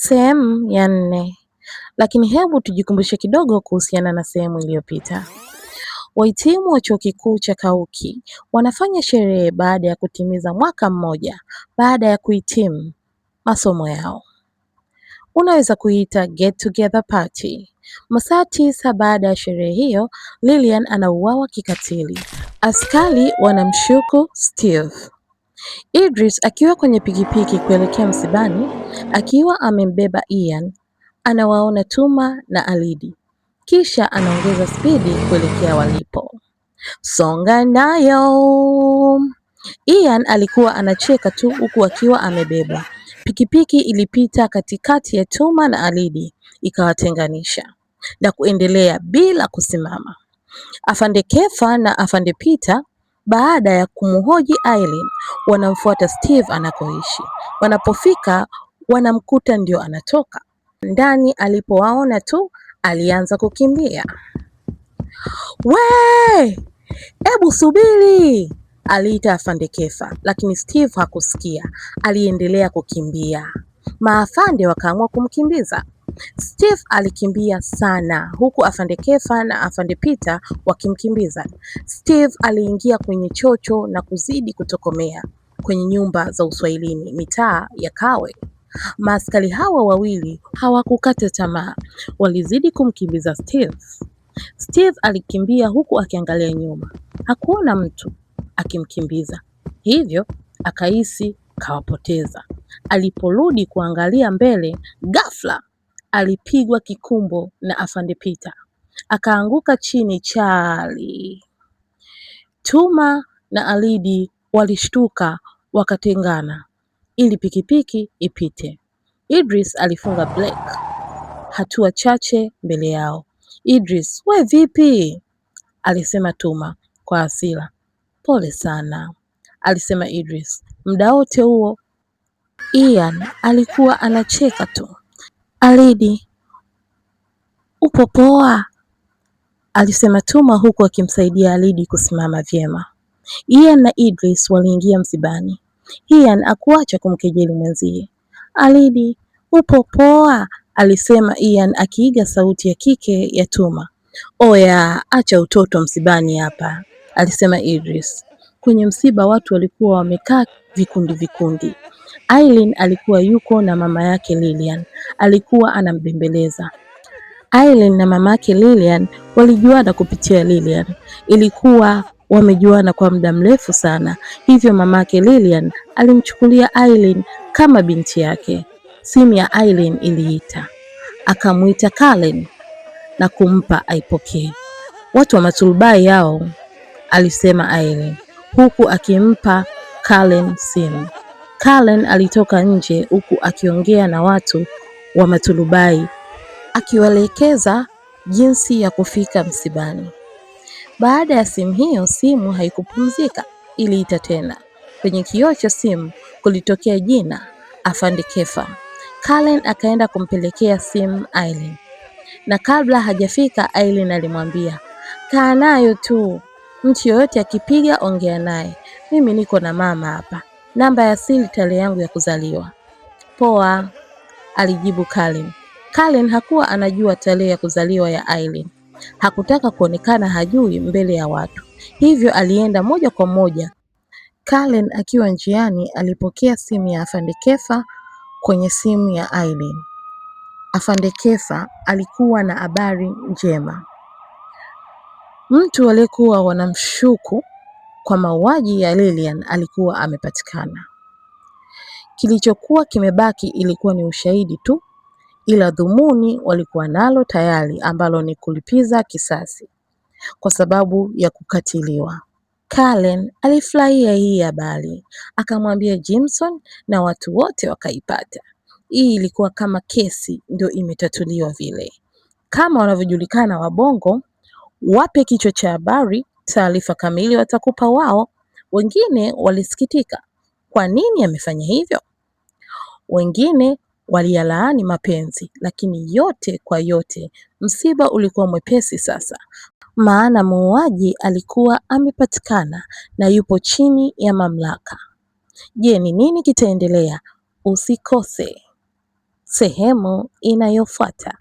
Sehemu ya nne. Lakini hebu tujikumbushe kidogo kuhusiana na sehemu iliyopita. Wahitimu wa Chuo Kikuu cha Kauki wanafanya sherehe baada ya kutimiza mwaka mmoja baada ya kuhitimu masomo yao. Unaweza kuita get together party. Masaa 9 baada ya sherehe hiyo, Lilian anauawa kikatili. Askari wanamshuku Steve. Idris akiwa kwenye pikipiki kuelekea msibani akiwa amembeba Ian, anawaona Tuma na Alidi, kisha anaongeza spidi kuelekea walipo. Songa nayo. Ian alikuwa anacheka tu huku akiwa amebebwa. Pikipiki ilipita katikati ya Tuma na Alidi ikawatenganisha na kuendelea bila kusimama. Afande Kefa na Afande Peter baada ya kumhoji Aileen wanamfuata Steve anakoishi. Wanapofika wanamkuta ndio anatoka ndani. Alipowaona tu alianza kukimbia. We, hebu subiri, aliita Afande Kefa, lakini Steve hakusikia. Aliendelea kukimbia. Maafande wakaamua kumkimbiza. Steve alikimbia sana huku Afande Kefa na Afande Peter wakimkimbiza. Steve aliingia kwenye chocho na kuzidi kutokomea kwenye nyumba za uswahilini mitaa ya Kawe. Maaskari hawa wawili hawakukata tamaa, walizidi kumkimbiza Steve. Steve alikimbia huku akiangalia nyuma, hakuona mtu akimkimbiza, hivyo akahisi kawapoteza. Aliporudi kuangalia mbele, ghafla alipigwa kikumbo na Afande Peter, akaanguka chini chali. Tuma na Alidi walishtuka wakatengana ili pikipiki ipite. Idris alifunga breki hatua chache mbele yao. Idris, we vipi? Alisema Tuma kwa hasira. Pole sana, alisema Idris. Muda wote huo Ian alikuwa anacheka tu. Alidi, upo poa? Alisema Tuma huku akimsaidia Alidi kusimama vyema. Ian na Idris waliingia msibani. Ian hakuacha kumkejeli mwenzie. Alidi, upo poa? Alisema Ian akiiga sauti ya kike ya Tuma. Oya, acha utoto msibani hapa, alisema Idris. Kwenye msiba watu walikuwa wamekaa vikundi vikundi. Aileen alikuwa yuko na mama yake Lilian, alikuwa anambembeleza. Aileen na mamake Lilian walijuana kupitia Lilian. Ilikuwa wamejuana kwa muda mrefu sana, hivyo mamake Lilian alimchukulia Aileen kama binti yake. Simu ya Aileen iliita, akamwita Karen na kumpa aipokee. Watu wa maturubai yao, alisema Aileen huku akimpa Karen simu. Karen alitoka nje huku akiongea na watu wa maturubai akiwaelekeza jinsi ya kufika msibani. Baada ya simu hiyo, simu haikupumzika, iliita tena. Kwenye kioo cha simu kulitokea jina Afande Kefa. Karen akaenda kumpelekea simu Aileen, na kabla hajafika Aileen alimwambia kaa nayo tu, mtu yoyote akipiga ongea naye, mimi niko na mama hapa, namba ya siri tarehe yangu ya kuzaliwa. Poa, alijibu Karen. Karen hakuwa anajua tarehe ya kuzaliwa ya Aileen. Hakutaka kuonekana hajui mbele ya watu, hivyo alienda moja kwa moja. Karen akiwa njiani alipokea simu ya Afande Kefa kwenye simu ya Aileen. Afande Kefa alikuwa na habari njema. Mtu aliyekuwa wanamshuku kwa mauaji ya Lilian alikuwa amepatikana. Kilichokuwa kimebaki ilikuwa ni ushahidi tu, ila dhumuni walikuwa nalo tayari ambalo ni kulipiza kisasi kwa sababu ya kukatiliwa. Karen alifurahia hii habari, akamwambia Jimson na watu wote wakaipata. Hii ilikuwa kama kesi ndio imetatuliwa vile. Kama wanavyojulikana Wabongo, wape kichwa cha habari, taarifa kamili watakupa wao. Wengine walisikitika, kwa nini amefanya hivyo? Wengine waliyalaani mapenzi, lakini yote kwa yote msiba ulikuwa mwepesi sasa, maana muuaji alikuwa amepatikana na yupo chini ya mamlaka. Je, ni nini kitaendelea? Usikose. Sehemu inayofuata.